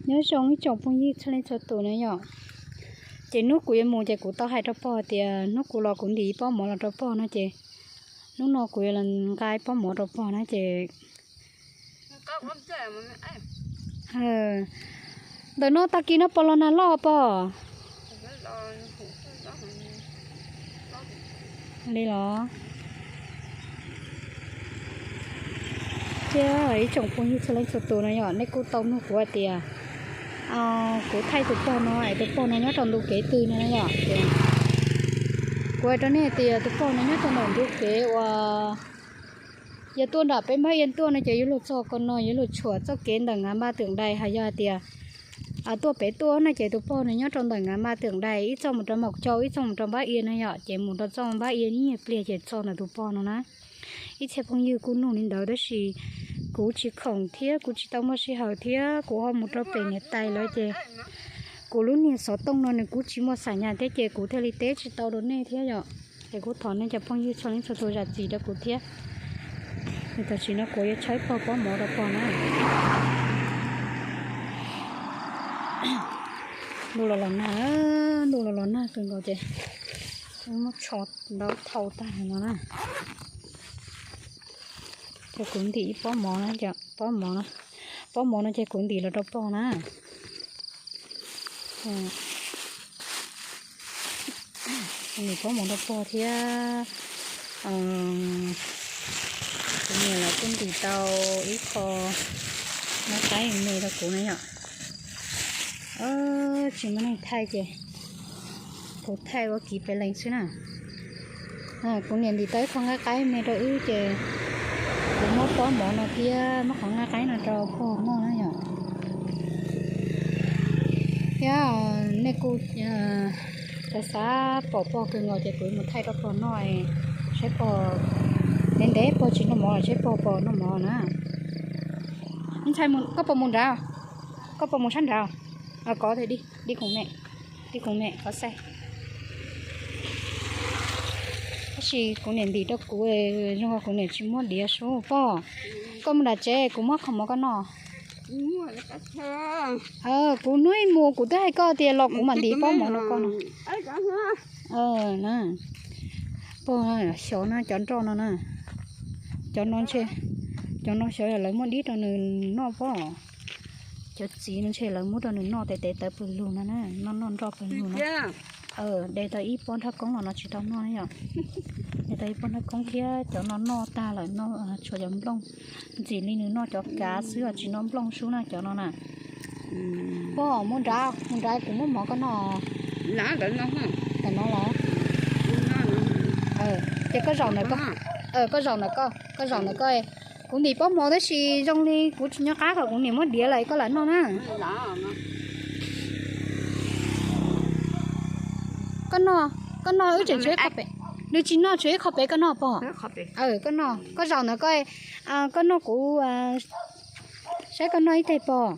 Nyob zoo ib tsoom phooj ywg txhua leej txhua tus na yom. Ces hnub kuv yuav mus ces kuv tau hais rau pog tias hnub kuv los kuv ntim ib pob mov los rau pog no ces hnub no kuv yuav los nqa ib pob mov rau pog na ces ntawm no tag kis no pog los nag loj pog? Li los. Thiab ib tsoom phooj ywg txhua leej txhua tus no yom, nej kuj tau nug kuv hais tias kuv thaij tus pog no es tus pog no nyob rau ntu kev twg no yom. Kuv hais rau nej hais tias tus pog no nyob rau ntawm ntu kev uas yog tuaj nram peb npab ia tuaj no ces yuav luag txog ko no yuav luag tshuam txoj kev ntawm Ngas Npa Twm Dais, hos yog hais tias tuaj pem tuaj no ces tus pog no nyob rau ntawm Ngas Npa Twm Dais ib txoj mus rau Maum Cau ib txoj mus rau npab ia no yom, ces mus rau txoj npab ia ib nyuag pliag ces txog ntawm tus pog no na. Ib txhia phooj ywg kuj nug li ntawd tab sis kuv tsis khoom thiab kuv tsis tau muaj sij hawm thiab kuv ho mus rau pem niam tais lawv ces kuv lub niag xov tooj no nws kuj tsis muaj xam nyas thiab ces kuv thiaj li teb tsis tau rau nej thiab yom. Ces kuj thov nej cov phooj ywg txhua leej txhua tus zam txim rau kuv thiab. Tam sim no kuv yuav tshaib pog pob mov rau pog na. Ntuj los los nag, ntuj los los nag kawg nkaus ces muab tsho ntau thau tag no na. Ces kuv ntim ib pob mov na, pob mov, pob mov no ces kuv ntim los rau pog na. Ntim pob mov rau pog thiab. Kuv niam lawv kuj ntim tau ib qho nqaij qaib me rau kuv na yom. Tsis muaj neeg thaij ces kuv thaij ua kiv pem lees xwb na. Kuv niam ntim tau ib qho nqaij qaib me rau wb ces kuv muab pob mov no thiab muab qhov nqaij qaib no rau pog noj na yom. Thiab nej kuj xav xav pom pog kawg nkaus ces kuv mus thaij rau pog noj, saib pog, ntev ntev pog tsis noj mov los saib pog puas noj mov na. Ntxhais, koj puas mus nrad? Koj puas mus sab nrad? Kov, dij kuv me, dij kuv me kov xaij. Tab sis kuv niam ntim rau kuv, zoo kuv niam tsis muab diav sub pog. Koj mus nram tsev kuv muab qhov mov koj noj. Kuv hnub ib mus kuv twb hais koj tias los kuv mam ntim pob mov no koj no. Pog, xyov na cov nroj no na. Cov no ntshe, cov no xyov yog lawv muab dib rau nws noj pob. Cov txiv no ntshe lawv muab rau nws noj tes tes tawv pawg lug no na, noj noj nroj pawg lug no. De tau ib pob nrhab koob los no tsis tau noj na yom. De tau ib pob nrhab koob thiab cov no noj tag lawm, noj tshuav cov nplooj. Ntxim li nws noj cov kav xwb os, tsis noj nplooj sub na cov no na. Pog, mus nrad, mus nrad kuv muab mov koj noj. Ntawm no los. Ces koj zaum ntawm koj, koj zaum ntawm koj, koj zaum ntawm koj. Kuv ntim pob mov tab sis zoo li kuv tsis nco qab kom kuv niam muab diav lawm koj lam noj na. Koj noj, koj noj wb tseem tshuav ib qho pem. Nws tsis noj, tshuav ib qho pem koj noj pog. Koj noj, koj zaum ntawm koj, koj noj kuv saib koj noj ib teg pog.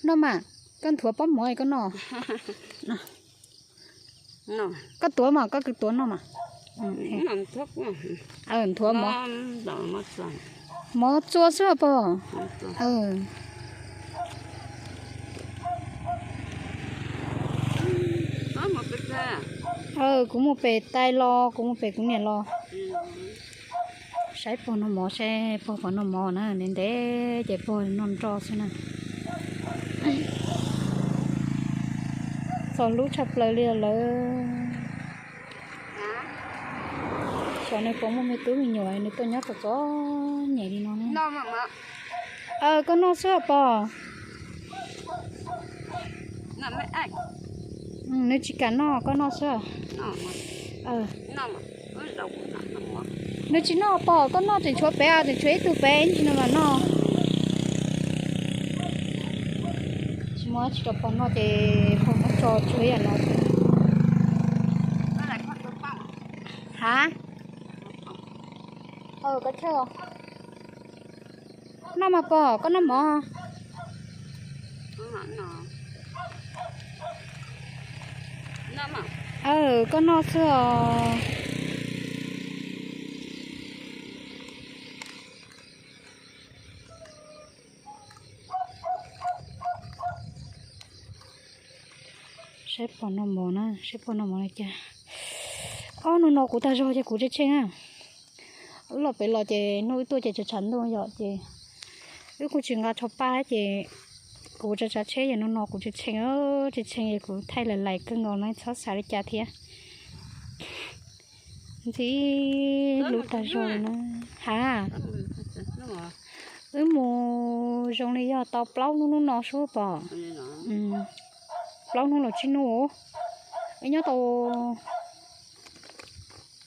Noj mas, koj nthuav pob mov koj noj. Koj tuav mas, koj kws tuav noj mas. Nthuav mov, mov txua xwb pog. Kuv mus pem tais los, kuv mus pem kuv niam los. Saib pog noj mov, saib pog puas noj mov na, ntev ntev ces pog noj nroj xwb na. Txog hlub tshaj plaws li lawm. Xyov nws puas muaj me tub me nyuam nws tuaj nyob txom txom nyem li no ne. Koj noj xwb pog. Nws tsis kam noj, koj noj xwb. Nws tsis noj pog, koj noj tseem tshuav pem, tseem tshuav ib tug pem ntsis no los noj. Tsis muaj dab tsi rau pog noj ces pog muab tso tshuav ib yam no. Ha? Koj chawj. Noj mas pog, koj noj mov. Koj noj xwb os. Seb pom noj mov na, seb pom noj mov li cas. Ob hnub no kuv tag zog ces kuv tshee tshee na. Wb los pem los ces hnub wb tuaj ces tshav tshav ntuj yom ces wb kuj tsis nqa tsho paj ces kuv tsav tsav tsheb ces hnub no kuv tshee tshee, tshee tshee es kuv thaij lais lais kawg nkaus no txhob xav li cas thiab. Ntxim lub tag zog na. Ha, wb mus zoo li yog tau plaub hnub hnub no sub pom. Plaub hnub los tsib hnub. Wb nyob tau,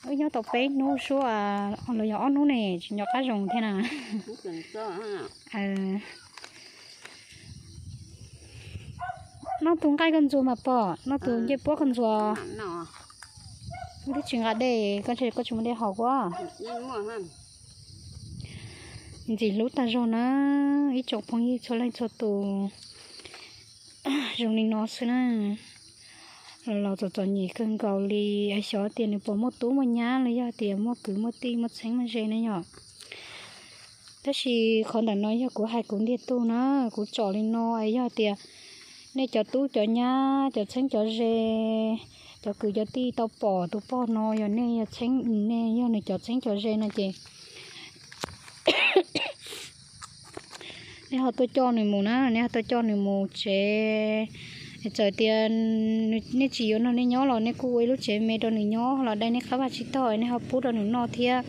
wb nyob tau peb hnub sub los yog ob hnub ne tsis nco qab zoo thiab na. Noj tus nqaij koj ntxuag mas pom, noj tus ncej puab koj ntxuag. Twb tsis nqa dej, koj tsis muaj dej haus kuv. Ntxim hlub tag zog na, ib tsoom phooj ywg txhua leej txhua tus. Zoo li no xwb na, los los txom txom nyem kawg nkaus li, xyov tias nws puas muaj tub muaj nyab los yog tias muaj kwv muaj tij muaj txheeb muaj ze ne yom. Tab sis qhov ntawm no yog kuv hais kuv ntiag tug na, kuv tsom li no es yog tias nej cov tub cov nyab cov txheeb cov ze, cov kwv cov tij tau pom tus pog no yog nej yog txheeb, nej yog nws cov txheeb cov ze no ces nej ho tuaj coj nws mus na, nej ho tuaj coj nws mus tsev. Txawm tias nej tsis yuav nrog nej nyob los nej kuj ua ib lub tsev me rau nws nyob los dai nej qab vaj tsib taug nej ho pub rau nws noj thiab.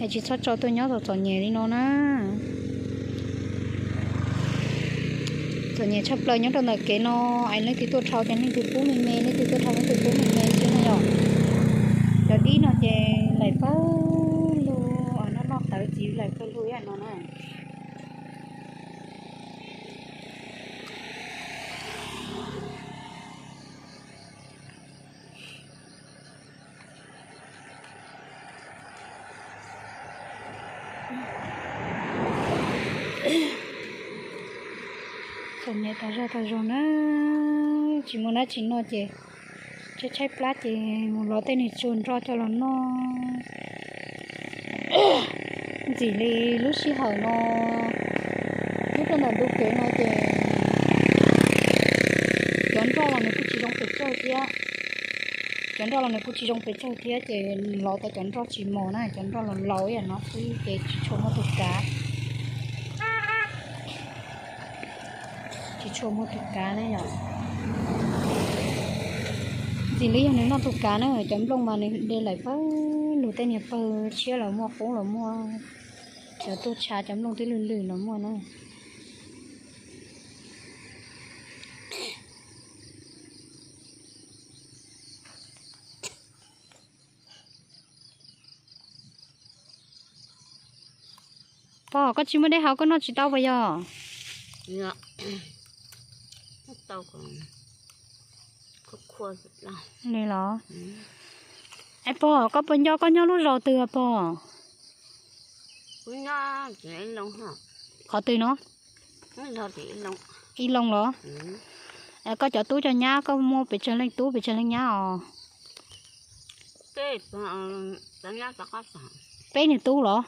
Es tsis txhob tso tuaj nyob txom txom nyem li no na. Txom nyem tshaj plaws nyob rau ntawm kev no, es leej twg tuaj dhau ces leej twg pub me me, leej twg tuaj dhau leej twg pub me me xwb na yom. Cov dib no ces laim pawg lug, noj noj tawv txiv laim pawg lug ib yam no na. Txom nyem tas zog tas zog na, tsis muaj dab tsi noj ces tshaib tshaib plab ces mus lov tej niag tsuag nroj coj los noj. Ntxim li lub sij hawm no, nyob rau ntawm ntu kev no ces cov nroj los nws kuj tsis zoo pes tsawg thiab. Cov nroj los nws kuj tsis zoo pes tsawg thiab ces lov tau cov nroj tsis mos na, cov nroj los laus ib yam no xwb ces tsis tshua muaj tus kav. Tsis tshua muaj tus kav ne yom. Ntxim li yog nws noj tus kav na, cov nplooj mas nws de laim pawg lug, tej niag pawg tshiab los muaj, qub los muaj, cov tuag tshav cov nplooj twb lwj lwj los muaj na. Pog, koj tsis muaj dej haus koj noj tsis tau puas yog? Li los? Es pog, koj puas nco koj nyob lub zos twg pog? Qhov twg no? Ib Loog los? Koj cov tub cov nyab koj muaj pes tsawg leej tub pes tsawg leej nyab os? Peb niag tub los?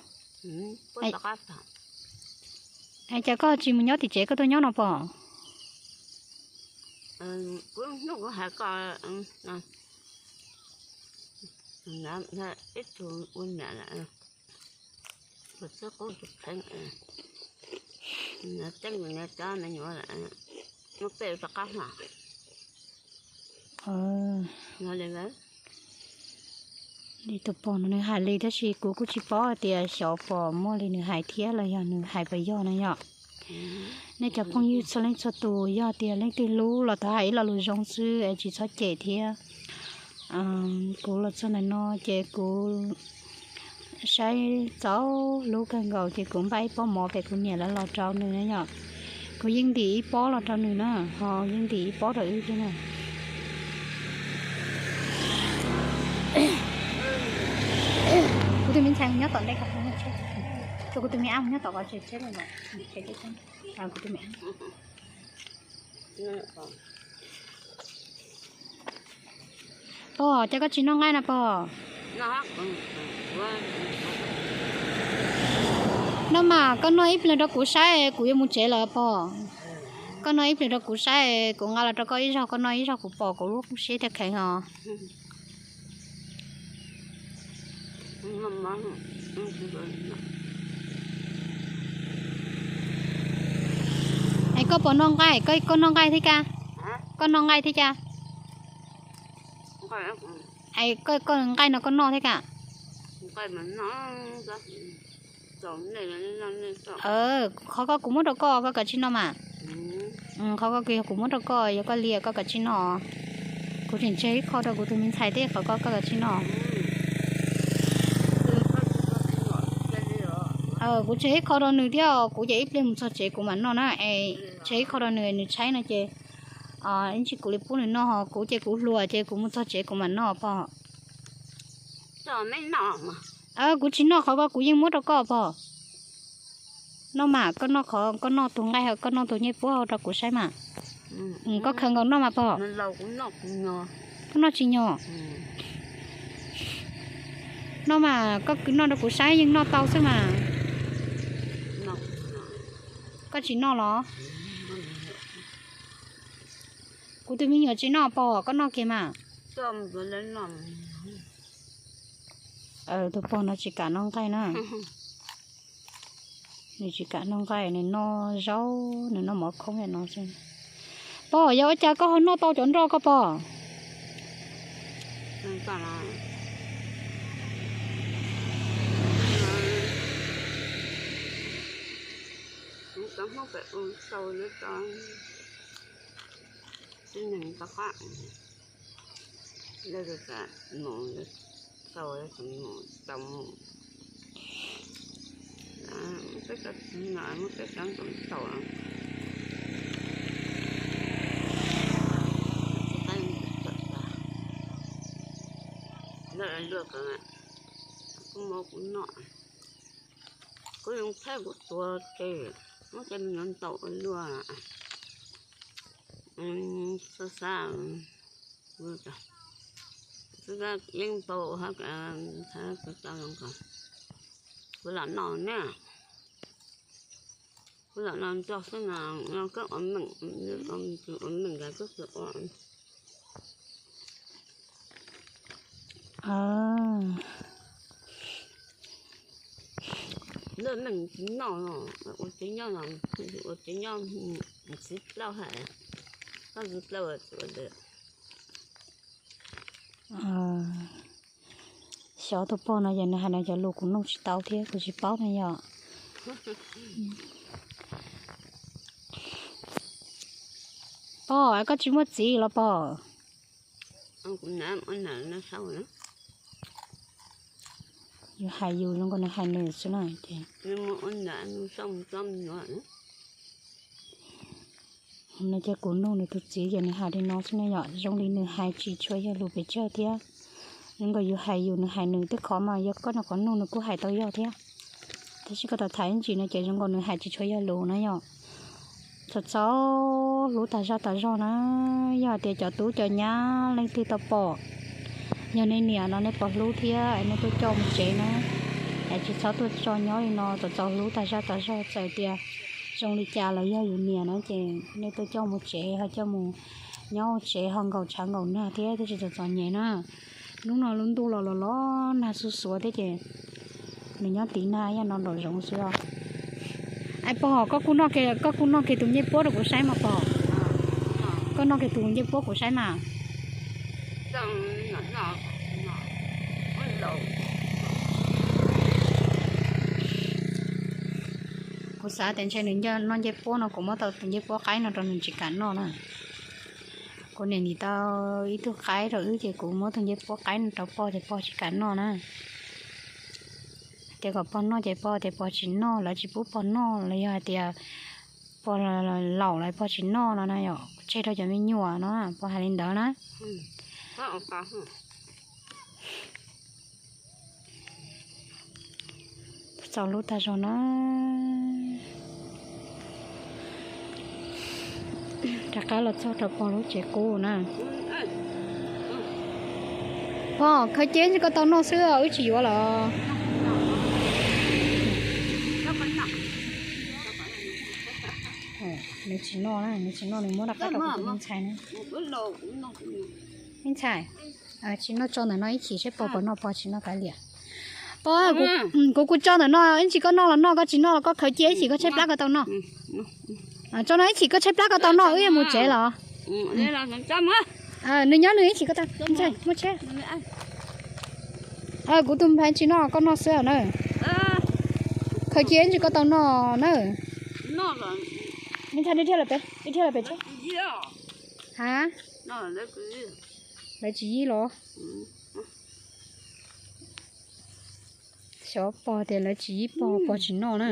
Es cas koj tsis mus nyob tim tsev koj tuaj nyob no pog? Li tus pog no nws hais li tab sis kuv kuj tsis paub hais tias xyov pom muaj li nws hais thiab los yog nws hais puas yog na yom. Nej cov phooj ywg txhua leej txhua tus yog tias leej twg hlub los thov hais ib lo lus zoo xwb es tsis txhob cem thiab. Kuv los txog ntawm no ces kuv saib txaus hlub kawg nkaus ces kuv npaj ib pob mov pem kuv niam lawv los rau nws na yom. Kuv yeej ntim ib pob los rau nws na, ho yeej ntim ib pob rau wb thiab na. Kuv tus me ntxhais nyob tom ntej ko, kuv tus me ab nyob tom ko tsev tsheb lawm. Kuv tus me ab. Pog, cas koj tsis noj nqaij na pog? No mas koj noj ib pliag rau kuv saib, kuv yuav mus tsev lawm pog. Koj noj ib pliag rau kuv saib, kuv nqa los rau koj ib zaug, koj noj ib zaug kuv pom kuv lub siab thiaj kheev os. Es koj puas noj nqaij, koj noj nqaij thiab cas? Koj noj nqaij thiab cas? Es koj nqaij no koj noj thiab cas? Qhov koj kuv muab rau koj, koj kav tsij noj mas. Qhov koj kuv muab rau koj, yog koj li koj kav tsij noj. Kuv tseem tseg ib qho rau kuv tus me ntxhais thiab, qhov koj koj kav tsij noj. Kuv tseg ib qho rau nws thiab, kuv ces ib pliag mus txog tsev kuv mam noj na. Es tseg ib qho rau nws, nws tshaib no ces ib ntsis kuv li pub nws noj, ho kuv ces kuv hluas ces kuv mus txog tsev kuv mam noj pog. Kuv tsis noj qhov ko, kuv yeej muab rau koj pog. Noj mas, koj noj qhov, koj noj tus nqaij, koj noj tus ncej puab rau kuv saib mas. Koj khaws nkaus noj mas pog. Koj noj tsis nyog. Noj mas, koj kwv noj rau kuv saib, yeej noj tau xwb mas. Koj tsis noj los? Kuv tus me nyuam tsis noj pog, koj noj kiag mas. Tus pog no tsis kam noj nqaij na. Nws tsis kam noj nqaij, nws noj zaub, nws noj mov khoob no xwb. Pog, yog ua cas koj ho noj tau cov nroj ko pog? Kuv muab kuv noj, kuv zoo thaij kuv tuav ces muab cov me nyuam ntaus ua luaj. Xav xav, xav yeej ntaus hab, kuv lam noj ne, kuv lam noj nrog xwb no, koj ua meem, ua meem koj tsis ua. Lwj neej tsis noj, ua tsev nyob, ua tsev nyob txiv plaub hais, koj txiv plaub tsis ua lwj. Xyov tus pog no ces nws hais no cov lus kuv nug tsis tau thiab kuv tsis paub na yom. Pog, koj tsis muaj txiv los pog? Yus hais yus zoo nkaus nws hais nws xwb na ces. No ces kuv nug nws tus txiv ces nws hais li no xwb ne yom, zoo li nws hais tsis tshua yog lus pes tsawg thiab. Zoo nkaus yus hais yus nws hais nws, tej qhov mas yog koj nug qhov nug nws kuj hais tau yog thiab. Tab sis koj tau tham ib ntsis no ces zoo nkaus nws hais tsis tshua yog lus na yom. Txaus txaus hlub tas zog tas zog na, yog hais tias cov tub cov nyab leej twg tau pom, yog nej niam no nej pom hlub thiab es nej tuaj coj mus tsev na, es tsis txhob tuaj tso nyob li no, txaus txaus hlub tas zog tas zog, txawm tias zoo li cas los yog yus niam na ces nej tuaj coj mus tsev ho coj mus nyob ua tsev ho nkaum tshav nkaum nag thiab thiaj tsis txom txom nyem na. Hnub no lub ntuj los los los nag xuj xuav thiab ces nws nyob tiv nag ib yam no nraum zoov xwb os. Es pog, koj kuj noj kiag tus ncej puab rau kuv saib mas pog. Koj noj kiag tus ncej puab kuv saib mas. Kuv xav tias ntshe nws noj ncej puab no, kuv muab tau tus ncej puab qaib no rau nws tsis kam noj na. Kuv niam ntim tau ib tug qaib rau wb ces kuv muab tus ncej puab qaib no rau pog ces pog tsis kam noj na. Tias kom pog noj ces pog tias pog tsis noj, lawv tsis pub pog noj los yog hais tias pog laus lawm pog tsis noj no na yom, tseg rau cov me nyuam no, pog hais li ntawd na. Txaus hlub tag zog na. Rov qab los txog rau pog lub tsev qub na. Pog, khaws cia ntshe koj tau noj xwb, wb tsis yuav lawm. Nws tsis noj, nws tsis noj, nws muab rov qab rau kuv tus me ntxhais na. Me ntxhais, tsis noj, tso ntawm no ib chim seb pog puas noj, pog tsis noj kav liam. Pog, kuv, kuv kuj tso ntawm no, ib ntsis koj noj los noj, koj tsis noj los koj khaws cia ib chim koj tshaib plab koj tau noj. Tso no ib chim koj tshaib plab koj tau noj, wb yuav mus tsev los. Nws nyob nws ib chim koj tau, mus tsev. Kuv tus nphav tsis noj koj noj xwb na. Khaws cia ib ntsis koj tau noj na. Ntshai dhia lawm pem, dhia lawm pem tsev. Ha, lawv tsis yib los? Xyov pog tias lawv tsis yib pog, pog tsis noj na.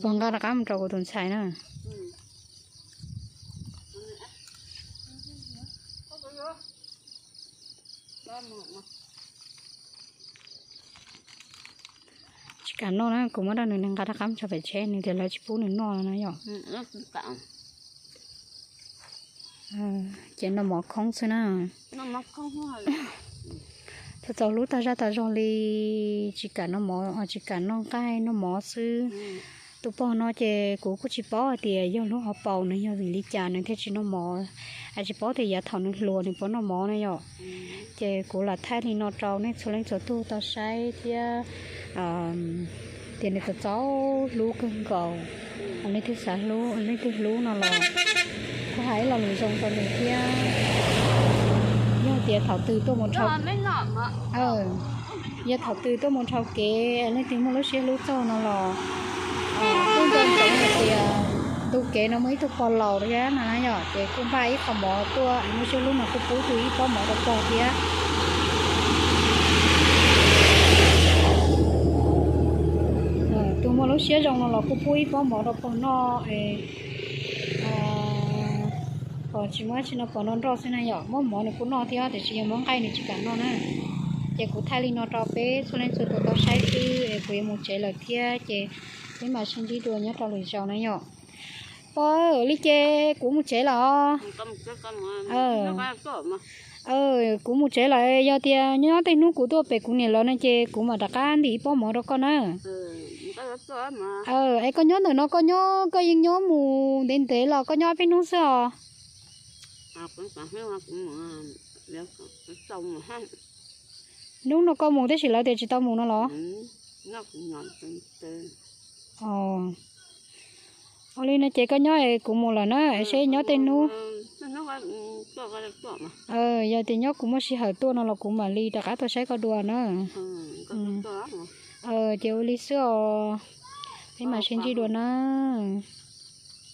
Pog nqa rov qab mus rau kuv tus ntxhais na. Tsis kam noj na, kuv muab rau nws, nws nqa rov qab mus tso pem tsheb, nws tias lawv tsis pub nws noj na yom. Ces noj mov khoob xwb na. Txaus txaus hlub tag zaj tag zog li, tsis kam noj mov, tsis kam noj nqaij noj mov xwb. Tus pog no ces kuv kuj tsis paub hais tias yog lub hauv paus nws yog vim li cas nws thiaj tsis noj mov, es tsis paub tias yav thaum nws hluas nws puas noj mov na yom. Ces kuv lam thaij li no rau nej txhua leej txhua tug tau saib thiab, tias nws txaus txaus hlub kawg nkaus, leej twg xav hlub, leej twg hlub no los kuj hais ib lo lus zoo rau nws thiab. Yog tias thaum twg tuaj mus dhau, yog thaum twg tuaj mus dhau kev leej twg muaj lub siab hlub txog no los kuj nco ntsoov hais tias ntu kev no muaj ib tug pog laus thiab no na yom, ces kuj npaj ib qho mov tuaj, muaj siab hlub no kuj pub tus ib pob mov rau pog thiab. Tus muaj lub siab zoo no los kuj pub ib pob mov rau pog noj. Pog tsis muaj dab tsi no, pog nroj nroj xwb na yom, muab mov nws kuj noj thiab tiam sis yog muab nqaij nws tsis kam noj na. Ces kuv thaij li no rau peb txhua leej txhua tus tau saib xwb es kuv yuav mus tsev lawm thiab ces peb mam sib ntsib dua nyob rau lwm zaus na yom. Pog, li ces kuv mus tsev lawm. Kuv mus tsev lawm, yog tias nyob tej hnub kuv tuaj pem kuv niam lawv no ces kuv mam rov qab ntim ib pob mov rau koj na. Es koj nyob ntawm no koj nyob, koj yeej nyob mus ntev ntev los koj nyob ob peb hnub xwb os? Hnub no koj mus tab sis lawv tias tsis tau mus no los? Ua li no ces koj nyob es kuv mus lawm na, es seb nyob tej hnub. Yog tias nyob kuv muaj sij hawm tuaj no los kuv mam li rov qab tuaj saib koj dua na. Ces ua li xwb os, peb mam sib ntsib dua na.